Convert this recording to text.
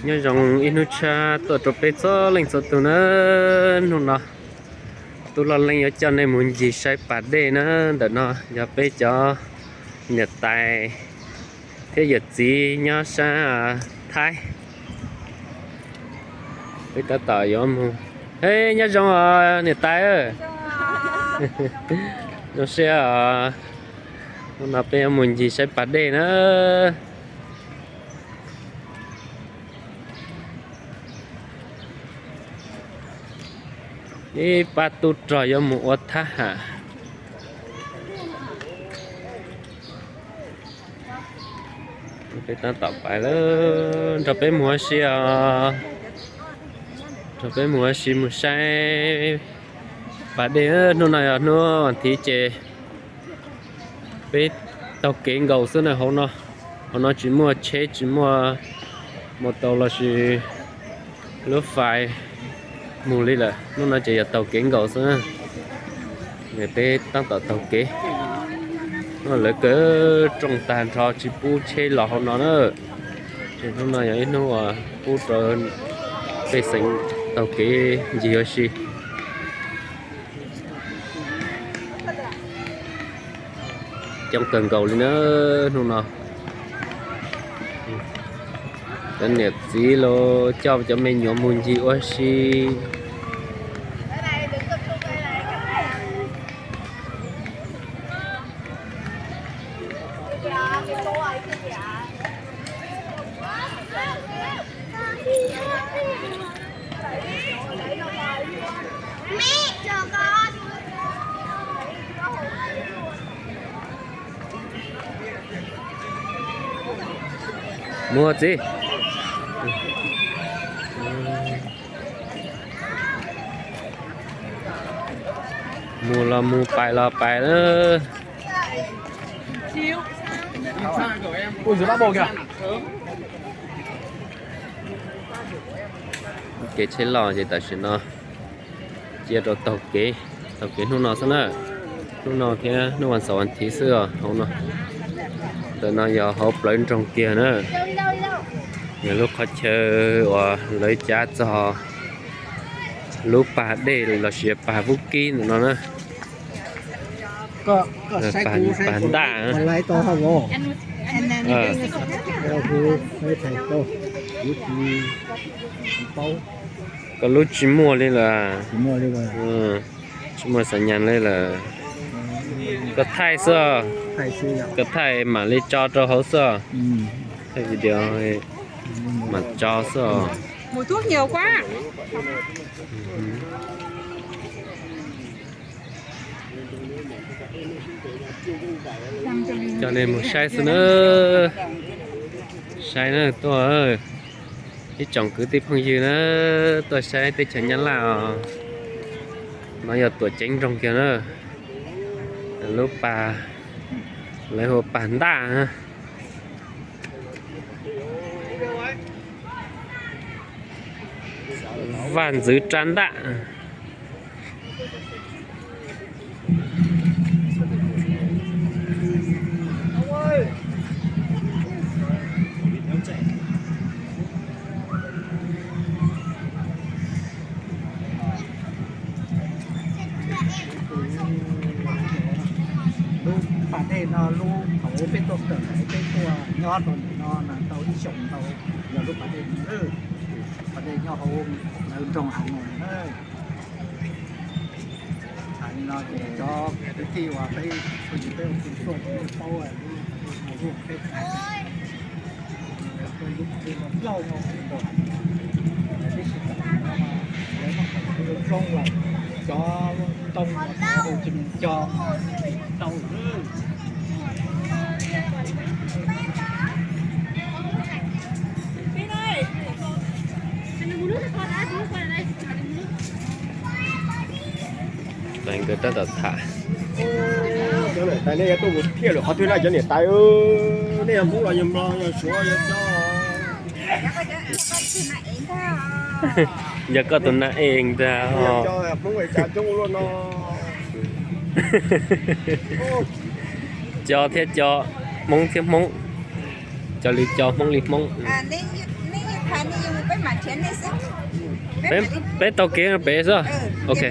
Nyob zoo ib hnub tshab tuaj rau peb txhua leej txhua tus na. Hnub no Tub Loj Leej yuav coj nej mus ncig saib pas dej na. Ntawm no yog peb cov niam tais thiab yawm txiv nyob sab Thaib. Peb tab tom yuav mus. Hej, nyob zoo os niam tais. Zoo siab os. Hnub no peb yuav mus ncig saib pas dej na. Ib pab tub rog yuav mus ua thab ham. Peb tab tom pais lawm, nrog peb mus ua si os. Nrog peb mus ua si mus saib pas dej. Hnub no yog hnub vas thiv ces peb taug kev nkaus xwb na hauv no. Hauv no tsis muaj tsheb tsis muaj mus tau lossis lub fais mus li lawm. Hnub no ces yog taug kev nkaus xwb. Peb tab tom taug kev. Lawv kaw rooj tag nrho tsis pub tsheb los hauv no na. Ces hnub no yog ib hnub uas pub rau pej xeem taug kev ncig ua si. Coob kawg nkaus li na hnub no. Cov niam txiv los coj cov me nyuam mus ncig ua si. Mus txiv. Mus los mus, pais los pais na. Kev tsheb loj ces tam sim no cia rau taug kev, taug kev hnub no xwb na. Hnub no thiab hnub vas xaum vas thiv xwb os hauv no. Ntawm no yog hauv plawv nroog kiag na. Yog lub qhov chaw uas lawv cav txog lub pas dej lossis pas vub kib ntawm no na. Pas ntaj. Koj lub tsis muaj li lawm. Tsis muaj xas nyas li lawm. Koj thaij xwb. Koj thaij mam li tso rau hauv xwb. Thaij video mam tso xwb. Coj nej mus saib xwb na. Saib na tuaj, ib tsoom kwv tij phooj ywg na, tuaj saib teb chaws Nyab Laj os. No yog tuam ceeb nroog kiag na. Lub pas, lawv hu pas ntaj. Vaj ntxwv rab ntaj. Lub pas dej no lub thaum peb tuaj kawm, peb tuaj nyob rau ntawm no tau ib xyoos ntau, yog lub pas dej no, pas dej nyob hauv lawv nroog Hav Noos na. Hais li no ces cov kwv tij uas peb, peb ua txuj tuaj ces yeej paub lub pas dej peb hais, lub pas dej no loj nyob rau Hav Noos, tab sis tam sim no mas lawv muab hais lub roob lawm, cov ntoo uas thaum ub tsis mus cog tau lawm. Tais nkawd tab tom tham. Cov niam tais, nej yuav tuaj mus thiaj lwm qhov twg na cov niam tais? Nej yog Hmoob los yog Nplog, yog Suav, yog Cob? Yog koj tus na ees ntag os. Cov thiab cov, Hmoob thiab Hmoob, cov li cov, Hmoob li Hmoob. Peb taug kev pem xwb. Ok.